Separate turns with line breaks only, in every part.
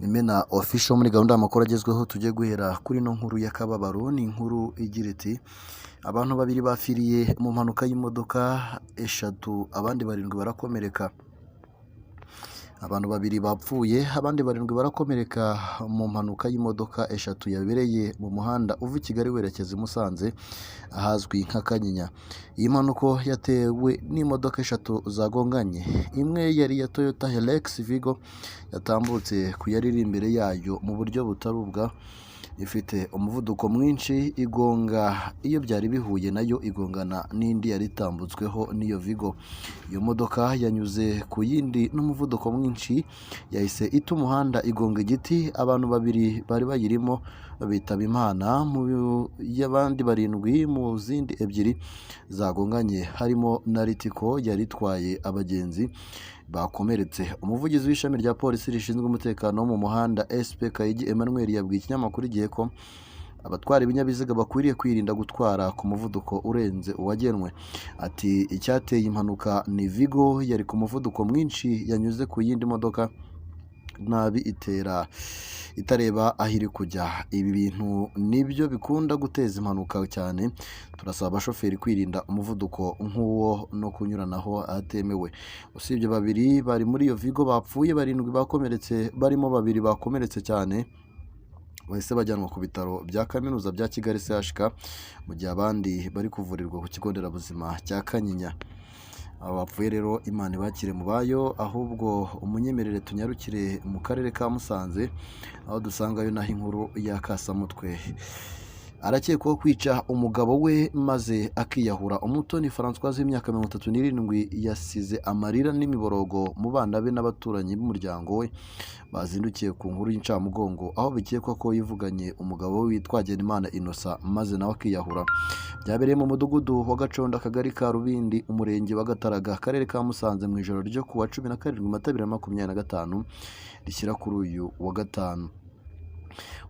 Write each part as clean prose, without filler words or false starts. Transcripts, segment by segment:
Imena Official muri gahunda y'amakuru agezweho. Tujye guhera kuri ino nkuru y'akababaro. Ni inkuru igira iti: "Abantu babiri bapfiriye mu mpanuka y'imodoka eshatu, abandi barindwi barakomereka." Abantu babiri bapfuye, abandi barindwi barakomereka mu mpanuka y'imodoka eshatu yabereye mu muhanda uva i Kigali werekeza i Musanze ahazwi nka Kanyinya. Iyi mpanuka yatewe n'imodoka eshatu zagonganye. Imwe yari iya Toyota Hilux Vigo yatambutse ku yari iri imbere yayo mu buryo butari ubwa, ifite umuvuduko mwinshi, igonga iyo byari bihuye nayo, igongana n'indi yari itambutsweho n'iyo Vigo. Iyo modoka yanyuze ku yindi n'umuvuduko mwinshi yahise ita umuhanda, igonga igiti. Abantu babiri bari bayirimo bitaba Imana, mu y'abandi barindwi mu zindi ebyiri zagonganye, harimo na Ritco yari itwaye abagenzi, bakomeretse. Umuvugizi w'ishami rya polisi rishinzwe umutekano wo mu muhanda, SP Kayigi Emmanuel, yabwiye ikinyamakuru Igihe ko abatwara ibinyabiziga bakwiriye kwirinda gutwara ku muvuduko urenze uwagenwe. Ati: "Icyateye impanuka ni Vigo yari ku muvuduko mwinshi, yanyuze ku yindi modoka nabi, itera itareba aho iri kujya. Ibi bintu nibyo bikunda guteza impanuka cyane. Turasaba abashoferi kwirinda umuvuduko nk'uwo no kunyuranaho ahatemewe." Usibye babiri bari muri iyo Vigo bapfuye, barindwi bakomeretse, barimo babiri bakomeretse cyane bahise bajyanwa ku bitaro bya kaminuza bya Kigali, CHUK, mu gihe abandi bari kuvurirwa ku kigo nderabuzima cya Kanyinya. Aba bapfuye rero, Imana ibakire mu bayo. Ahubwo umunyemerere tunyarukire mu karere ka Musanze, aho dusangayo naho inkuru ya kasamutwe. Arakekwaho kwica umugabo we maze akiyahura. Umutoni Francoise w'imyaka 37 yasize amarira n'imiborogo mu bana be n'abaturanyi b'umuryango we bazindukiye ku nkuru y'incamugongo, aho bikekwa ko yivuganye umugabo we witwa Hagenimana Innocent maze nawe akiyahura. Byabereye mu mudugudu wa Gacondo, akagari ka Rubindi, umurenge wa Gataraga, akarere ka Musanze, mu ijoro ryo ku wa 17 Mata 2025 rishyira kuri uyu wa gatanu.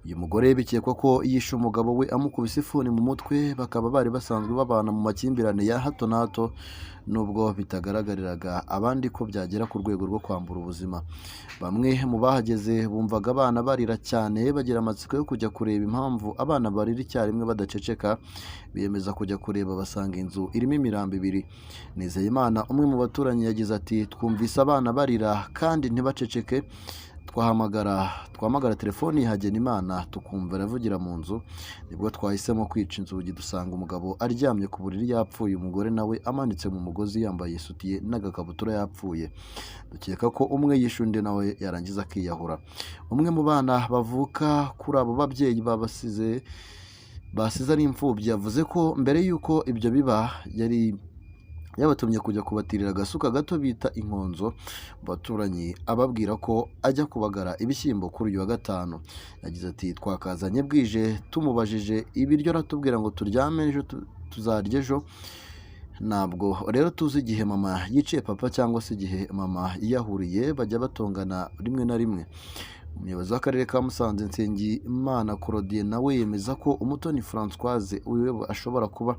Uyu mugore bikekwa ko yishe umugabo we amukubise ifuni mu mutwe, bakaba bari basanzwe babana mu makimbirane ya hato na hato, nubwo bitagaragariraga abandi ko byagera ku rwego rwo kwambura ubuzima. Bamwe mu bahageze bumvaga abana barira cyane, bagira amatsiko yo kujya kureba impamvu abana barira icyarimwe badaceceka, biyemeza kujya kureba, basanga inzu irimo imirambo ibiri. Nizeyimana, umwe mu baturanyi, yagize ati: "Twumvise abana barira kandi ntibaceceke, twahamagara telefoni ya Hagenimana tukumva aravugira mu nzu. Nibwo twahisemo kwica inzugi, dusanga umugabo aryamye ku buriri yapfuye, umugore nawe amanitse mu mugozi yambaye isutiye n'agakabutura yapfuye. Dukeka ko umwe yishe undi nawe yarangiza akiyahura." Umwe mu bana bavuka kuri abo babyeyi babasize basize ari imfubyi yavuze ko mbere y'uko ibyo biba yari yabatumye kujya kubatirira agasuka gato bita inkonzo mu baturanyi, ababwira ko ajya kubagara ibishyimbo kuri uyu wa gatanu. Yagize ati: "Twakazanye bwije, tumubajije ibiryo aratubwira ngo turyame ejo tuzarya ejo. Ntabwo rero tuzi igihe mama yiciye papa cyangwa se igihe mama yiyahuriye. Bajya batongana rimwe na rimwe." Umuyobozi w'akarere ka Musanze, Nsengimana Claudien, nawe yemeza ko Umutoni Francoise we ashobora kuba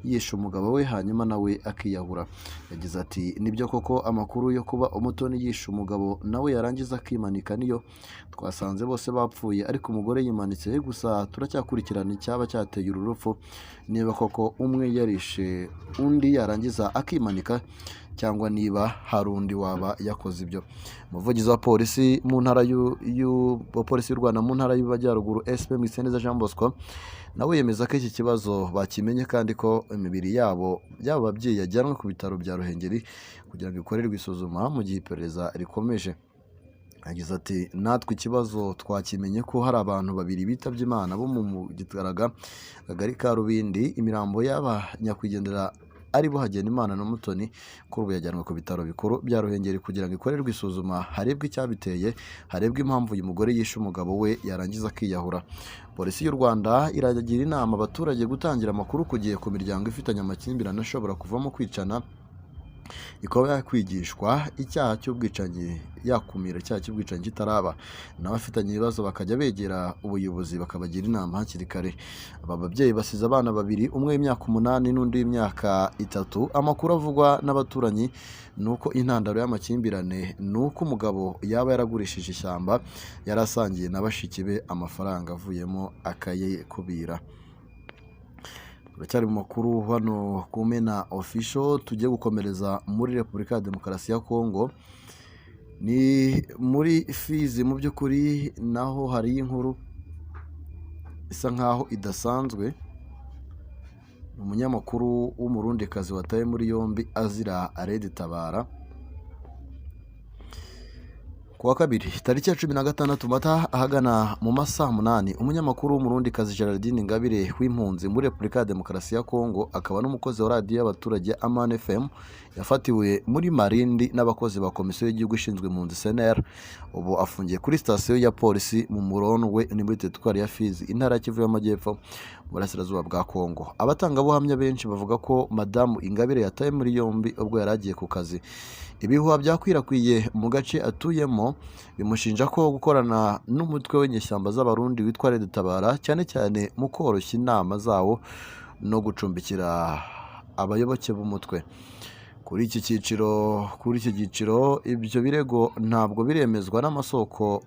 yishe umugabo we hanyuma nawe akiyahura. Yagize ati: "Nibyo koko, amakuru yo kuba Umutoni yishe umugabo nawe yarangiza akimanika niyo. Twasanze bose bapfuye, ariko umugore yimanitse. Gusa turacyakurikirana icyaba cyateye uru rupfu, niba koko umwe yarishe undi yarangiza akimanika cyangwa niba hari undi waba yakoze ibyo." Umuvugizi wa polisi mu ntara wa polisi y'u Rwanda mu ntara y'Amajyaruguru, SP Mwiseneza Jean Bosco, nawe yemeza ko iki kibazo bakimenye kandi ko imibiri yabo y'aba babyeyi yajyanwe ku bitaro bya Ruhengeri kugira ngo ikorerwe isuzuma mu gihe iperereza rikomeje. Yagize ati: "Natwe ikibazo twakimenye ko hari abantu babiri bitabye Imana bo mu Gitaraga, akagari ka Rubindi. Imirambo y'aba nyakwigendera ari bo Hagenimana na Mutoni kuri ubu yajyanwe ku bitaro bikuru bya Ruhengeri kugira ngo ikorerwe isuzuma, harebwe icyabiteye, harebwe impamvu uyu mugore yishe umugabo we yarangiza akiyahura." Polisi y'u Rwanda iragira inama abaturage gutangira amakuru ku gihe ku miryango ifitanye amakimbirane ashobora kuvamo kwicana. Ikaba yakwigishwa icyaha cy'ubwicanyi, yakumira icyaha cy'ubwicanyi kitaraba, n'abafitanye ibibazo bakajya begera ubuyobozi bakabagira inama hakiri kare. Aba babyeyi basize abana babiri, umwe w'imyaka 8 n'undi w'imyaka 3. Amakuru avugwa n'abaturanyi ni uko intandaro y'amakimbirane ni uko umugabo yaba yaragurishije ishyamba yari asangiye na bashiki be, amafaranga avuyemo akayikubira. Turacyari mu makuru hano ku Mena Official, tugiye gukomereza muri Repubulika ya Demokarasi ya Kongo, ni muri Fizi. Mu by'ukuri naho hari inkuru isa nkaho idasanzwe. Umunyamakuru w'Umurundikazi watawe muri yombi azira Red Tabara. Ku wa kabiri tariki ya 16 Mata, ahagana mu masaha 8, umunyamakuru w'Umurundikazi Gerardine Ingabire w'impunzi muri Repubulika ya Demokarasi ya Kongo, akaba n'umukozi wa radiyo y'abaturage Amani FM, yafatiwe muri Marindi n'abakozi ba Komisiyo y'Igihugu ishinzwe impunzi CNR. Ubu afungiye kuri sitasiyo ya polisi mu Murondwe, ni muri teritwari ya Fizi, intara ya Kivu y'Amajyepfo, mu burasirazuba bwa Kongo. Abatangabuhamya benshi bavuga ko Madamu Ingabire yatawe muri yombi ubwo yari agiye ku kazi. Ibihuha byakwirakwiye mu gace atuyemo bimushinja ko gukorana n'umutwe w'inyeshyamba z'Abarundi witwa Red Tabara, cyane cyane mu koroshya inama zawo no gucumbikira abayoboke b'umutwe. Kuri iki cyiciro ibyo birego ntabwo biremezwa n'amasoko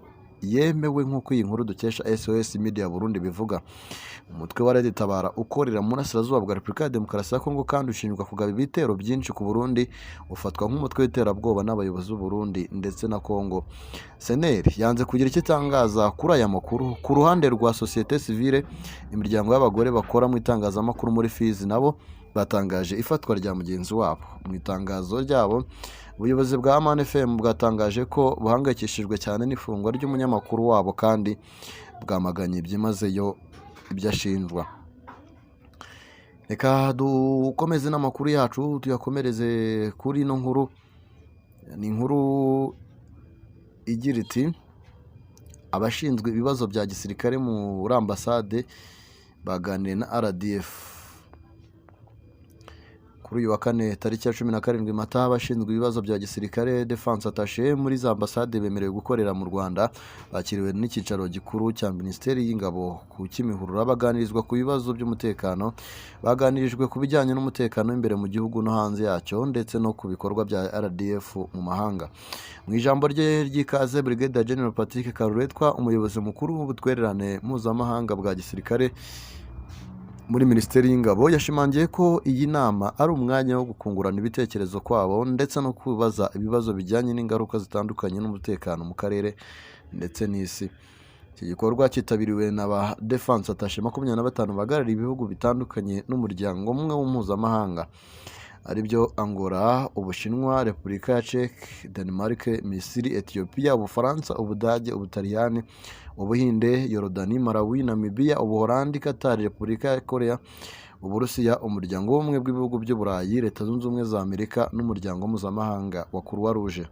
yemewe, nk'uko iyi nkuru dukesha SOS Media Burundi bivuga. Umutwe wa Red Tabara ukorera mu burasirazuba bwa Repubulika ya Demokarasi ya Kongo kandi ushinjwa kugaba ibitero byinshi ku Burundi, ufatwa nk'umutwe w'iterabwoba n'abayobozi b'u Burundi ndetse na Kongo. CNR yanze kugira icyo itangaza kuri aya makuru. Ku ruhande rwa sosiyete sivile, imiryango y'abagore bakora mu itangazamakuru muri Fizi nabo batangaje ifatwa rya mugenzi wabo. Mu itangazo ryabo, ubuyobozi bwa Amani FM bwatangaje ko buhangayikishijwe cyane n'ifungwa ry'umunyamakuru wabo kandi bwamaganye byimazeyo ibyo ashinjwa. Reka dukomeze n'amakuru yacu, tuyakomereze kuri ino nkuru. Ni inkuru igira iti: "Abashinzwe ibibazo bya gisirikare muri ambasade baganiriye na RDF." Kuri uyu wa kane tariki ya 17 Mata, abashinzwe ibibazo bya gisirikare, defense attaché, muri za ambasade bemerewe gukorera mu Rwanda bakiriwe n'icyicaro gikuru cya Minisiteri y'Ingabo ku Kimihurura, baganirizwa ku bibazo by'umutekano. Baganirijwe ku bijyanye n'umutekano w'imbere mu gihugu no hanze yacyo, ndetse no ku bikorwa bya RDF mu mahanga. Mu ijambo rye ry'ikaze, Brigadier General Patrick Karuretwa, umuyobozi mukuru w'ubutwererane mpuzamahanga bwa gisirikare muri Minisiteri y'Ingabo, yashimangiye ko iyi nama ari umwanya wo kungurana ibitekerezo kwabo ndetse no kubaza ibibazo bijyanye n'ingaruka zitandukanye n'umutekano mu karere ndetse n'isi. Iki gikorwa cyitabiriwe na ba defense attaché 25 bahagarariye ibihugu bitandukanye n'umuryango umwe mpuzamahanga, aribyo Angola, Ubushinwa, Repubulika ya Czech, Denmark, Misiri, Ethiopia, Ubufaransa, Ubudage, Ubutaliyani, Ubuhinde, Yorodani, Malawi, Namibia, Ubuholandi, Qatar, Repubulika ya Korea, Uburusiya, Umuryango w'Ubumwe bw'Ibihugu by'Uburayi, Leta Zunze Ubumwe za Amerika n'Umuryango Mpuzamahanga wa Croix Rouge.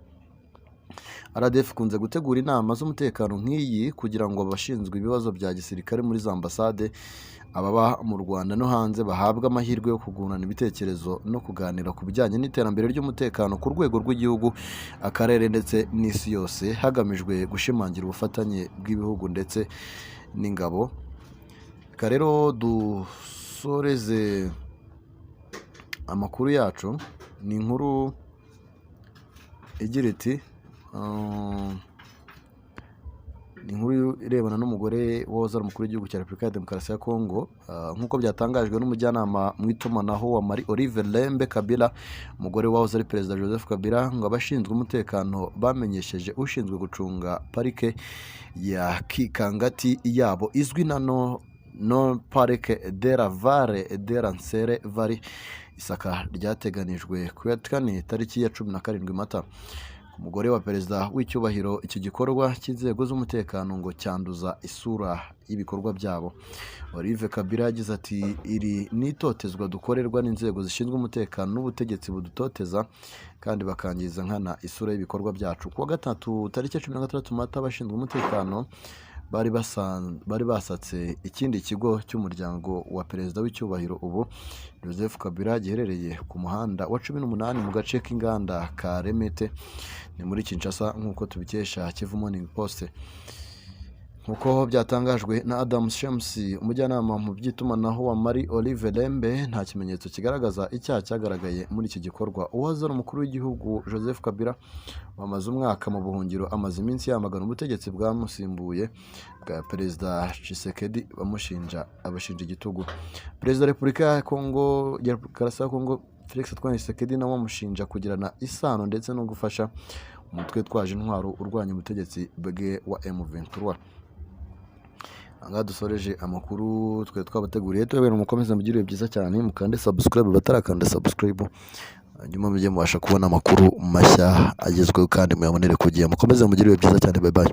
RDF ikunze gutegura inama z'umutekano nk'iyi kugira ngo abashinzwe ibibazo bya gisirikare muri za ambasade, ababa mu Rwanda no hanze, bahabwe amahirwe yo kungurana ibitekerezo no kuganira ku bijyanye n'iterambere ry'umutekano ku rwego rw'igihugu, akarere ndetse n'isi yose, hagamijwe gushimangira ubufatanye bw'ibihugu ndetse n'ingabo. Reka rero dusoreze amakuru yacu, ni inkuru igira iti ni inkuru irebana n'umugore wahoze ari umukuru w'igihugu cya Repubulika ya Demokarasi ya Kongo. Nk'uko byatangajwe n'umujyanama mu itumanaho wa Marie Olive Lembe Kabila, umugore wahoze ari perezida Joseph Kabila, ngo abashinzwe umutekano bamenyesheje ushinzwe gucunga parike ya Kikangati yabo izwi na no Parc de la Vallée de la Nsele Valley, isaka ryateganijwe ku ya kane tariki ya 17 Mata. Umugore wa perezida w'icyubahiro, iki gikorwa cy'inzego z'umutekano ngo cyanduza isura y'ibikorwa byabo. Olive Kabila yagize ati: "Iri ni itotezwa dukorerwa n'inzego zishinzwe umutekano n'ubutegetsi budutoteza kandi bakangiza nkana isura y'ibikorwa byacu." Ku wa gatatu tariki ya 16 Mata, abashinzwe umutekano bari basatse ikindi kigo cy'umuryango wa perezida w'icyubahiro ubu Joseph Kabila, giherereye ku muhanda wa 18 mu gace k'inganda ka Limete, ni muri Kinshasa, nk'uko tubikesha Kivu Morning Post. Nk'uko byatangajwe na Adam Shems, umujyanama mu by'itumanaho wa Marie Olive Lembe, nta kimenyetso kigaragaza icyaha cyagaragaye muri iki gikorwa. Uwahoze ari umukuru w'igihugu Joseph Kabila, wamaze umwaka mu buhungiro, amaze iminsi yamagana ubutegetsi bwamusimbuye bwa Perezida Tshisekedi, bamushinja abashinja igitugu. Perezida wa Repubulika ya Kongo ya Demokarasi ya Kongo Felix Antoine Tshisekedi nawe amushinja kugirana isano ndetse no gufasha umutwe witwaje intwaro urwanya ubutegetsi bwe wa M23. Ahangaha dusoreje amakuru twari twabateguriye. Tubabwira mukomeze mugire ibihe byiza cyane, mukande subscribe batarakanda subscribe, hanyuma mujye mubasha kubona amakuru mashya agezweho kandi muyabonere ku gihe. Mukomeze mugire ibihe byiza cyane. Bye bye.